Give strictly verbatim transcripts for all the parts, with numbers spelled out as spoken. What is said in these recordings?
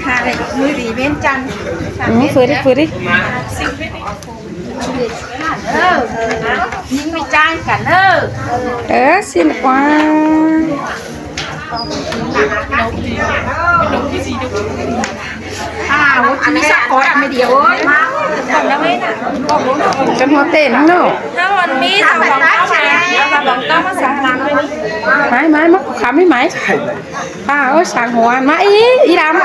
Hả, lại mười đi bên chân. Ừ, phơi đi, phơi đi. Ờ, ờ. Những cái chai cả nơ. Ờ, xin quá. À, ôi, chị Mỹ sắp có làm cái điều ơi. Chấm hoa tết nó. Nó còn Mỹ thằng bóng tóc này, thằng bóng tóc nó sáng lắm. Mái, mái, mắc khám với mái. À, ôi, sáng hoa, mái, ý, ý lắm.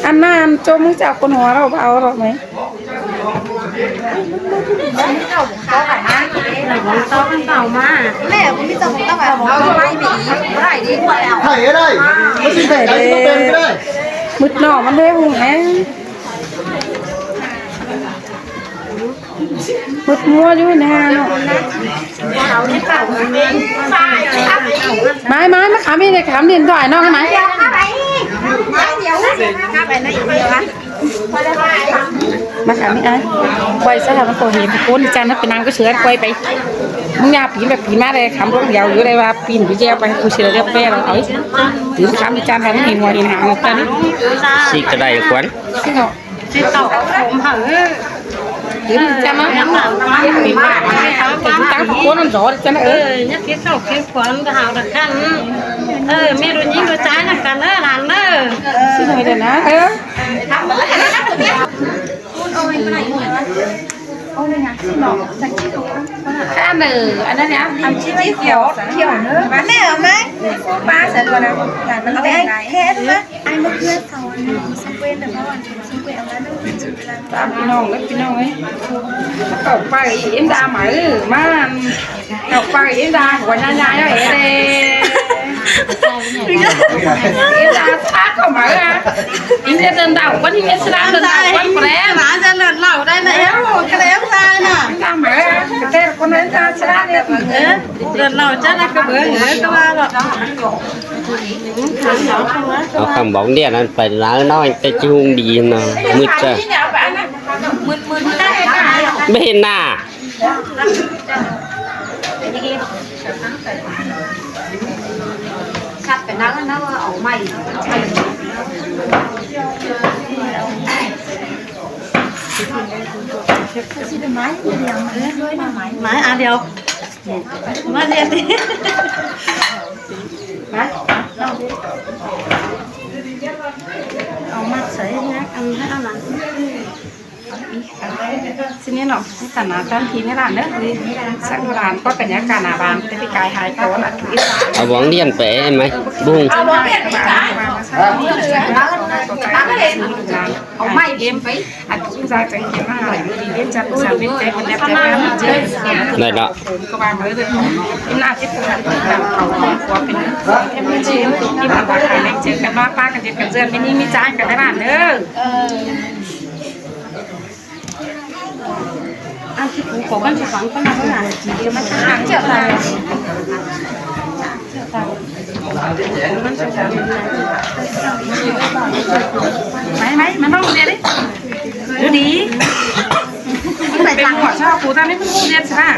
Ăn na, ăn chôm, chào con hoa đâu, bảo rồi mày. Thầy ở đây, có xin thầy ở đây, có tên cái đây. Mứt nọ mà đuôi hùng hả? Mứt mua chứ nè nó. Mái, mái, mái khám đi, khám điện thoại nó mái. Mà khám đi ai. Quay sao mà có hiền, cô đi chăn nó phải năng cái sửa quayไป.มึงอย่าปีนแบบปีนมาเลย ขำรถเดียวอยู่เลยว่าปีนไปแย่ไป กูเสียเรียบแป้เราเอา ตื่นขำไปจานทำให้หัวเห็นหางกัน สิกระไดขวัญ สิเนาะ สิเต่าผมเหรอ ตื่นจานมา ปีนมา ปีนมา ตั้งคนนั่นสอนจานเออ เออ เนี่ย สิเต่า สิขวัญ ก็หาดักกัน เออ มีรุ่นยิงรุ่นชายนักกัน เออ หลาน เออ สิหน่อยเดี๋ยวนะ เออ อันเออ อันนั้นเนี่ย อันที่เขียว เขียวเนอะ มาแม่เอาไหม ป้าใส่ก่อนนะ หลานมันเต้นไหน แค่นั้นนะ ไอ้เมื่อเพื่อนเขาอันนี้ซึ่งเว้นแต่ว่าวันนี้ซึ่งเว้นเอาไว้ไม่รู้จะเวลา ตามพี่น้องเลย พี่น้องเลย เขาไปเอ็นดาไหม มา เอาไปอินดาหัวหน้าๆ เอาเองเลย อินดาทักเข้ามาอ่ะ อินเดียเดินดาววันนี้เมสดาเดินดาววันแปร หลานจะเลิศเหล่าได้แล้ว ก็แล้วได้น่ะ อินดามาอ่ะ แต่คนนั้นจะชนะเนี่ย เออ เลิศเหล่าจะได้กระเบื้อง เออ ก็ว่าหรอก เอาคำบอกเนี่ยนั้นไปแล้วน้อยแต่จุงดีเนาะ มืดจ้ะ ไม่เห็นหน้า Sắp cái nắng nó ở ngoài. Mái à, điều. Mái đi đi. Mái. Ở mặt sấy nhá, ăn hết ăn ăn. Xin nhé nó, cái tả ná tan thì nhé là nữa, đi sang đồ đàn có cả nhà cả nà bàn, cái cái hai con là cứ ít. Ở bóng điện phải em ấy, bung. Ở bóng điện phải cả. Ở ngoài game phải. À, cũng ra cái game mà, đi game chặt, chặt bên cái, bên đẹp, đẹp lắm. Này đó. Cũng có ba mới rồi. Em là cái tụ tập, tụ tập, của bên, em mới chỉ, em mà bảo là anh chị, cái ba, ba, cái gì, cái dưa, mini, mini, chai, cái này bạn nữa. Ăn thì cũng có con chụp phẳng con nào cũng là chỉ cho nó chắc ăn triệu tài. Triệu tài. Máy, máy, máy móc đi đi. Cứ đi. Không phải tặng. Bỏ cho cô ta đấy, không biết sao.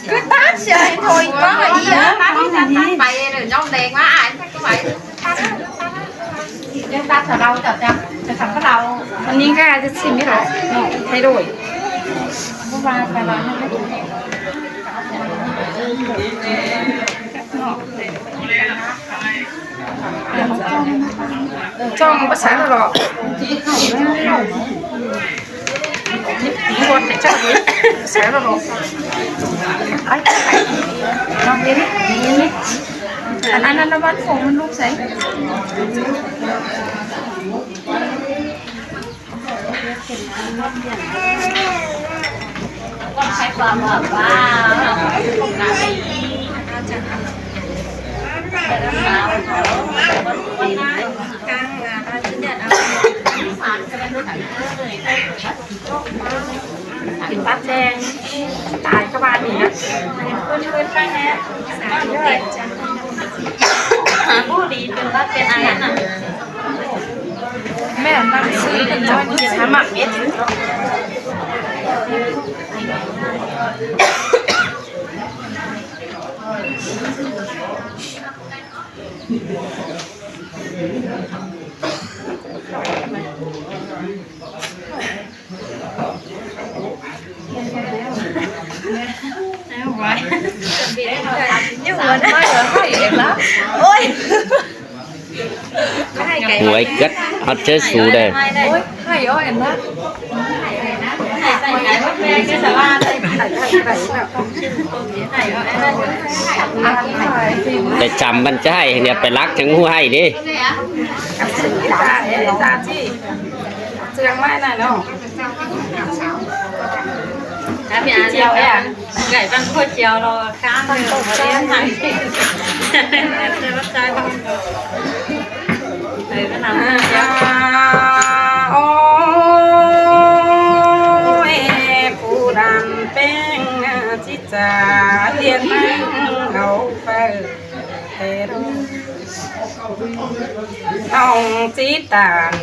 Cứ tát xe thôi, có gì á. Tát xe đi. Phải rồi, nhóm đèn quá, ai tắt cái máy. Tắt, tắt, tắt, tắt, tắt, tắt, tắt, tắt, tắt, tắt. Anh Ninh cái ai xin biết rồi. Thay đổi. Không phải, phải nói. Trong bát sáng rồi. Con phải chắc rồi. Sáng rồi. Ai, ai. Nó biết. Anh ăn nó bắt phồng một lúc sấy. กินปลาแดง ตายก็บ้านนี้นะ ผู้ดีเป็นปลาแดงอะไรนะ แม่นั่งซื้อกันน้อยนี่จะทำหมักเม็ด โอ๊ย หวยกัดเอาใจสู้ได้ โอ๊ย ให้อ้อยนะ แต่จำมันจะให้เนี่ย ไปรักถึงหัวให้ดิ เจียงไม้น่ะเนาะ ครับพี่อาร์ต เจียวเนี่ย ไก่ตั้งโคตรเจียวรอข้างเลย เรียนทาง รับใช้บ้าง เออ ก็นำเจียว โอ้ย ผู้ดำแป้งจิตจาเรียนนั่งเอาไป แต่รู้ เอาจิตตาน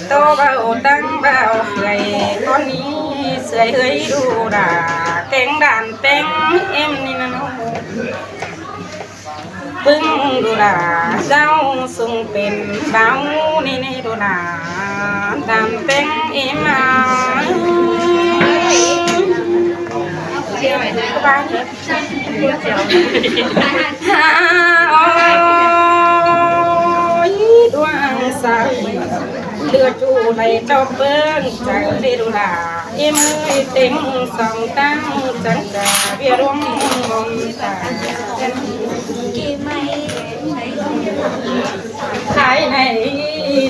โตเบาตั้งเบาเคย คนนี้เสยเฮยดูด่า แกงด่านแป้งเอ็มนี่นะน้อง ปึ้งดูด่า เจ้าทรงเป็นเบานี่นี่ดูด่า ด่านแป้งเอ็มมา ฮา โอ้ย ดวงสาว เลือดอยู่ในจอบเบิ่ง ใจเรดูลา เอ็มเอ้ย เต็งสองตั้ง จังจะเวียดวงมองตา ขายใน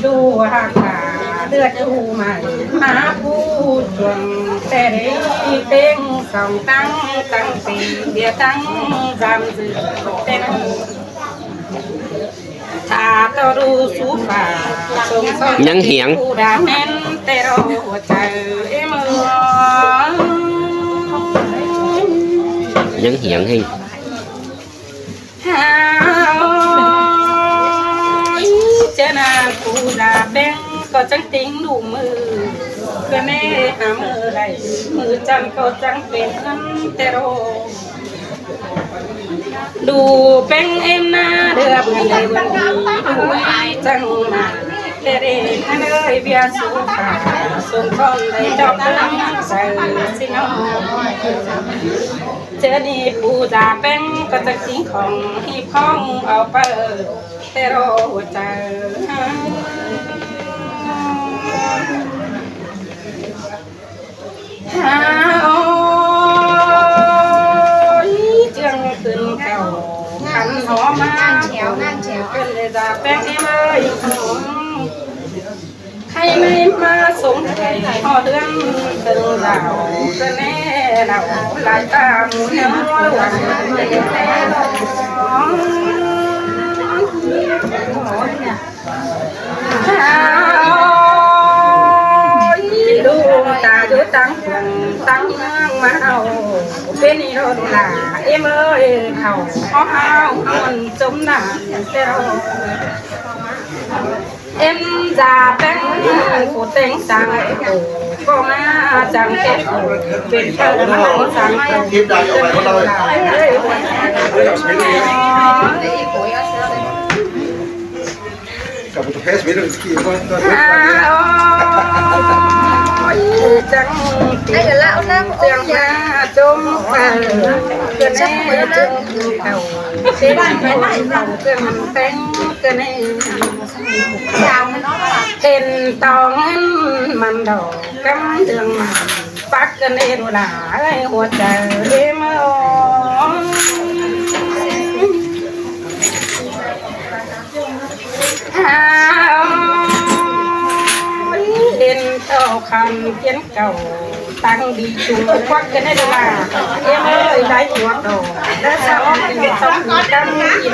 ดูหักขา เลือดอยู่ใหม่ มาผู้จวง แต่ได้เต็งสองตั้ง ตั้งปีเดียวตั้งจำสื่อแต่นั้น ถ้าต่อดูสูฝ่า ยังเหียง ผู้ดาแม่น แต่เราหัวใจเอ็มเอ้ย ยังเหียงให้ ฮา โอ้ย เจ้านาผู้ดาแบงก็จังติงดูมือ ก็แน่หามือไร มือจันก็จังเป็นเงินแต่โร ดูแป้งเอ็มหน้าเดือบเงินเดือนดี ดูไว้จังมา แต่เด็กนั่นเลยเบียร์สูขา ส่งคนได้จอบเรื่องใส่สิน้อง เจอนี่ปูจ่าแป้งก็จะทิ้งของที่พ้องเอาไปแต่รอหัวใจ ฮา โอ้ย เจืองขึ้นเก่า ขันหอมมา งานแถว งานแถว เป็นเลยจ่าแป้งเอ้ย ให้ไม่มาสงสัย พอเดือนเดินเหล่า ก็แน่เหล่า หลายตาหมูเนื้อหวาน ฮา โอ้ย ดูตาอยู่ตั้งเมืองตั้งเมืองมาเอา เป็นอีโรดูลา เอ็มเอ้ย เขาเขาห้าวมันจมน้ำแต่เรา เอ็มจ่าแป้งผู้แต่งสร้างผู้ก็มาจังแก่ผู้เป็นเจ้ามาเอาสร้างผู้เป็นเจ้า กับบุตรเพชรมีเรื่องที่ว่า ฮา โอ้ย จัง ไอ้เดี๋ยวละเอาน้ำ เสียงมาจมไป เกิดแน่จมเขา เสียงเขา เกิดมันแป้ง เกิดแน่ เห็นตองมันดอกกำเดืองมัน ปักกันเองหลายหัวใจเอ็มเอ้ย ฮา โอ้ย เห็นเต้าคำเขียนเก่า ตั้งดีจุงควักกันได้ละ เอ็มเอ้ย ได้หัวดอก ได้สาวเป็นสองตั้งอีก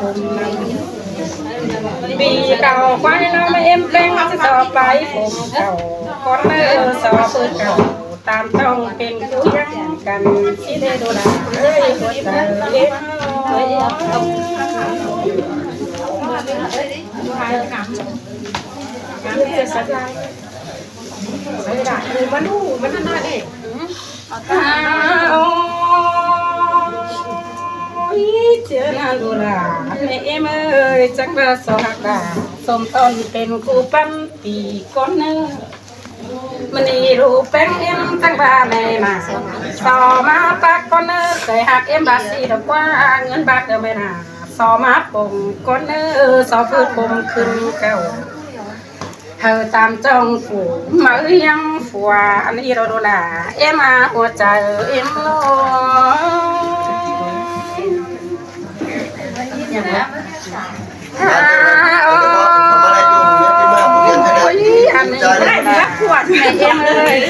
phôm ꞌnặn. ꞌPi cảu ꞌquái ꞌnặn ꞌmá ꞌếm ꞌpéng ꞌchí so pay phôm cảu. Cón ꞌnớ so phớt cảu. ꞌTam ꞌtong pên ꞌcứ ꞌhặc căn ꞌchí đé đu đa. Ơi, ꞌcọ chảu ꞌếm. Ôi, ꞌchớ ꞌnặn đu đa, ꞌmẹ ꞌếm ơi, chắng ꞌva so ꞌhặc đa, sôm ꞌtọn pên ꞌcú ꞌpắn ꞌpi cón ꞌnớ. ꞌMự ꞌnị đu ꞌpéng ꞌếm chắng ꞌva ꞌmẹ ꞌmá, so ꞌmá pák cón ꞌnớ, ꞌcới ꞌhặc ꞌếm bát ꞌsị đa ꞌquá, ꞌngớn bát đa ꞌmẹ ꞌnạ, so ꞌmá pông cón ꞌnớ, so phớt pông khửn cảu. Hảư ꞌtám ꞌtong phủ máư ꞌhiếng phua ăn ꞌnị đu đu đa, ꞌếm a ꞌhua chaư ꞌếm ꞌló. Ôi, ăn ꞌnị đu đu đa, ꞌmẹ ꞌếm ơi.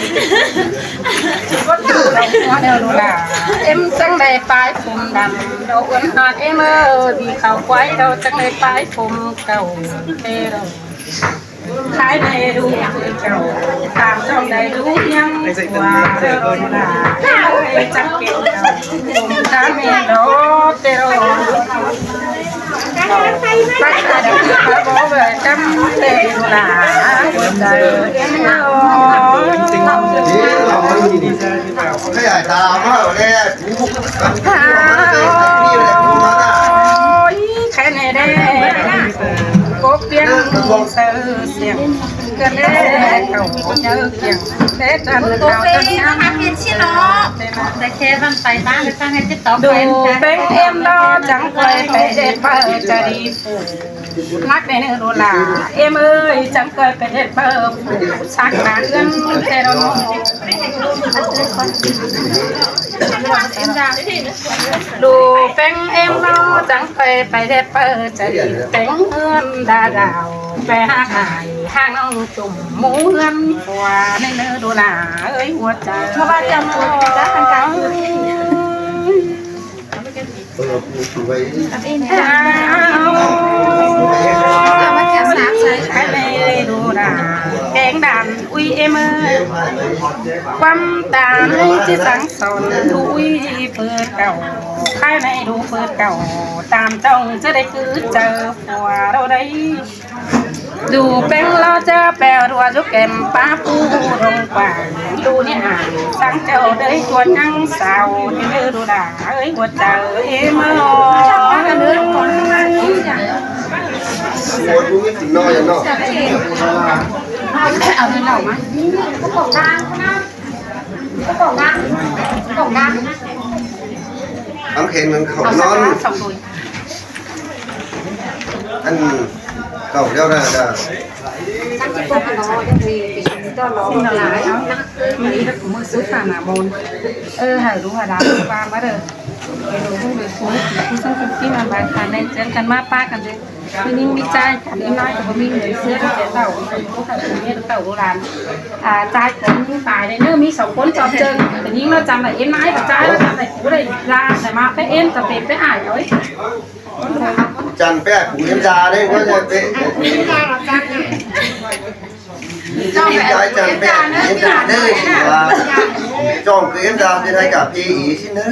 Đu đu đa, ꞌếm chắng đảy pay phôm đăm, đu ứn ꞌhặc ꞌếm ơi, ꞌpi cảu ꞌquái đu chắng đảy pay phôm cảu, ꞌtẹ đu. Thái này đu cảu, tam trong này đu ꞌhiếng phua đu đu đa. Thái này chắng kêu cảu, tam này đu ꞌtẹ đu. Bác ta đu bác bố về chăm ꞌtẹ đu đu đa. Ôi, trời ơi. Cái này ta mà ở đây. Ôi, cái này đây. Cốc ꞌviếng ꞌmung saư siêng. Cơn đé cảu nhớ kiêng. Đé trăn cảu trăn nhắn. Đu ꞌpéng ꞌếm ꞌló chắng ꞌquái pay đét ꞌpưa ꞌchớ đi phủ. Lắc đé ꞌnớ đu đu đa. ꞌӥm ơi, chắng ꞌcới pay đét ꞌpưa phủ. Sắc ꞌmá ꞌngớn ꞌtẹ đu. Đu ꞌpéng ꞌếm ꞌló chắng ꞌcới pay đét ꞌpưa ꞌchớ đi. Téng ꞌngớn đa đao. Pay ꞌhặc ải ꞌhặc ꞌnọng chum ꞌmú ꞌngớn phua ꞌnớ đu đu đa. Ơi, ꞌhua chaư. Cái này đu đa, kéng đàn ꞌuy ꞌếm ơi. ꞌQuám ta ꞌnị ꞌchí sắng son đu ꞌuy phớt cảu. Cái này đu phớt cảu, tam trong ꞌchớ đảy ꞌcứ chaư phua đu đảy. Đu ꞌpéng ꞌló ꞌchớ pay đu dú kem pá pú rong quảng. Đu ꞌnị ải, sắng chaư đảy ꞌchua ꞌnhắng sao, ꞌnị đu đu đa, ơi, ꞌhua chaư ꞌếm ơi. Ăn đu đao ꞌmá. Ăn khen ăn khảu ꞌnón. Ăn cảu ꞌlẹo đa đa. ꞌMự ꞌnị ꞌmự ꞌsứ khả nả môn. Ơ, hảư đu hảư đao ꞌva ꞌmá đơ. Kẻ đu ꞌhung đuổi phú, phú sung phú kim ăn bài khả năng chén căn ꞌmá ꞌpá căn dư. ꞌMự ꞌnhính ꞌmí ꞌchái căn ꞌnhính ꞌnọi căn ꞌmí người xưa căn kẻ tảu, căn ꞌmí khả năng ꞌmí tảu đu đan. À, ꞌchái căn ꞌnhính tài đé ꞌnớ ꞌmí song ꞌcốn ꞌchọ ꞌchương. Căn ꞌnhính ꞌnọi chăm là ꞌếm ꞌnọi căn ꞌchái ꞌnọi chăm là cú đảy ra, đảy ꞌmá pé ꞌếm căn pé pé ải ới. Chăm pé cú ꞌếm ra đé, có nhà pé. Cái chăm pé cú ꞌếm ra đé, wa. Chăm cứ ꞌếm ra thì hay cả pí ý xin đé.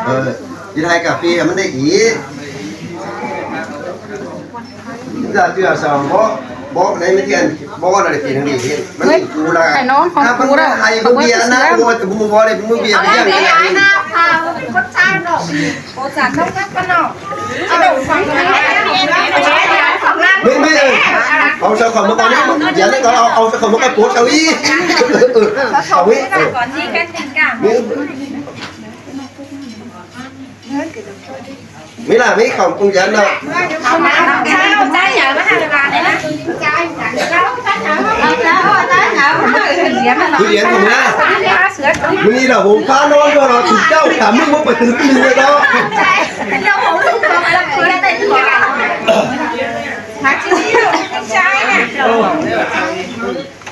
Ờ, thì hay cả pí ꞌếm đé ý. Dạ, chứ là sao? Bố, bố, đấy mới thiện. Bố là để tiền đi thiện. Mới đi cú là. Phải nó còn cú đâu. Hay bố bia na, bố, bố, bố, bố, bố bia, bia, bia. Mới, mới, ờ, ông sao không có con, dán đấy con, ông sao không có con bố sao ý. Ừ, không ý, ừ. Mới, mới là mấy không công dán đâu. Cứ dán không nhá. Mới đi là hôm qua nó, nó, nó, thịt châu, cả mưng, mưng phải từ cái mình đó.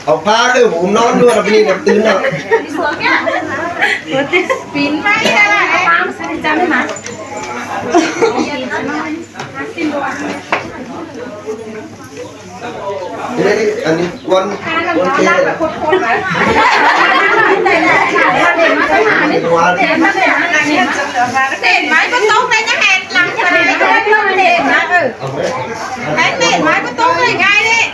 Ông phá cái hũ non luôn là vì đập tứ nào. Pin mai ra là cái bám sao đi chăm mà. Thế đấy, anh đi quân, quân kia. Đèn máy có tốn đấy nhá, hẹn lắm cho đấy. Đèn máy, đèn máy có tốn đấy ngay đi.